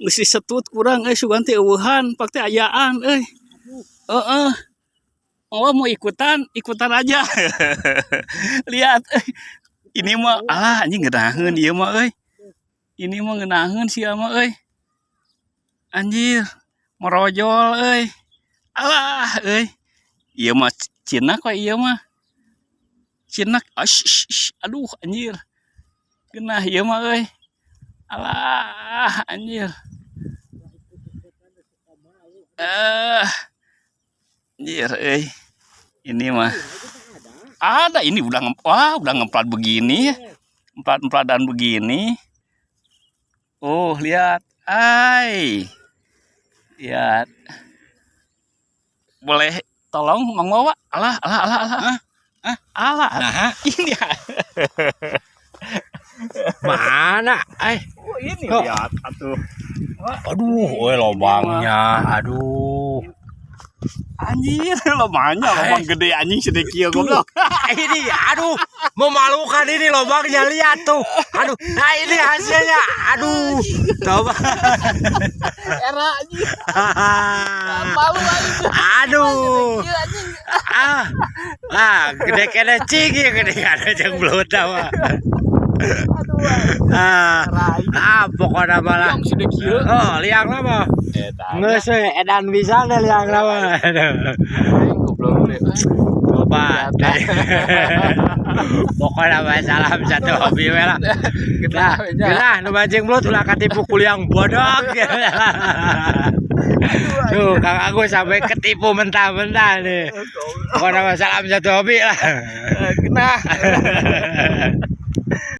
Geus disetut kurang euy, sugan teh euweuhan, pak teh ayaan euy. Heeh. Oh, mau ikutan, ikutan aja. Lihat euy. Ini mah, alah, anjing, ngeunaheun ieu mah euy. Ini mah ngeunaheun sia mah euy. Anjir, merojol euy. Alah euy. Ieu mah cinak we ieu mah. Cinak, ash, aduh, anjir. Geunah ieu mah euy. Alah, anjir. Eh. Anjir euy. Ini mah ada, ini udah wah, udah ngemplat begini ya. Emplat-emplatan begini. Oh, lihat. Ai. Lihat. Boleh tolong, Mang Wawa? Alah, alah, alah, alah. Hah? Hah? Alah. Nah, Ini. Mana? Eh, Oh, ini Kok? Lihat atuh. Aduh, oi lobangnya. Aduh. Anjir, lobangnya lobang gede, anjing, sedikit goblok. Ini, aduh, memalukan ini lobangnya, lihat tuh. Aduh, nah ini hasilnya. Aduh, coba. Era, anjing. Malu anjing. Aduh. Anjing. Ah, ah, gede kene cing ya, gede ada yang belum tahu. Aduh. Ah, ah, pokoknya malah. Yang sedikit. Oh, liang lama. Eta. Nggak sih, edan bisa deh liang lama. Aduh. Goblok deh. Coba. Pokoknya mah salam satu hobi we lah. Nah, nah, nu mancing belut ulah katipu ku liang bodok. Tuh, Kang Agus sampai ketipu mentah-mentah nih. Pokoknya mah salam satu hobi lah. Nah.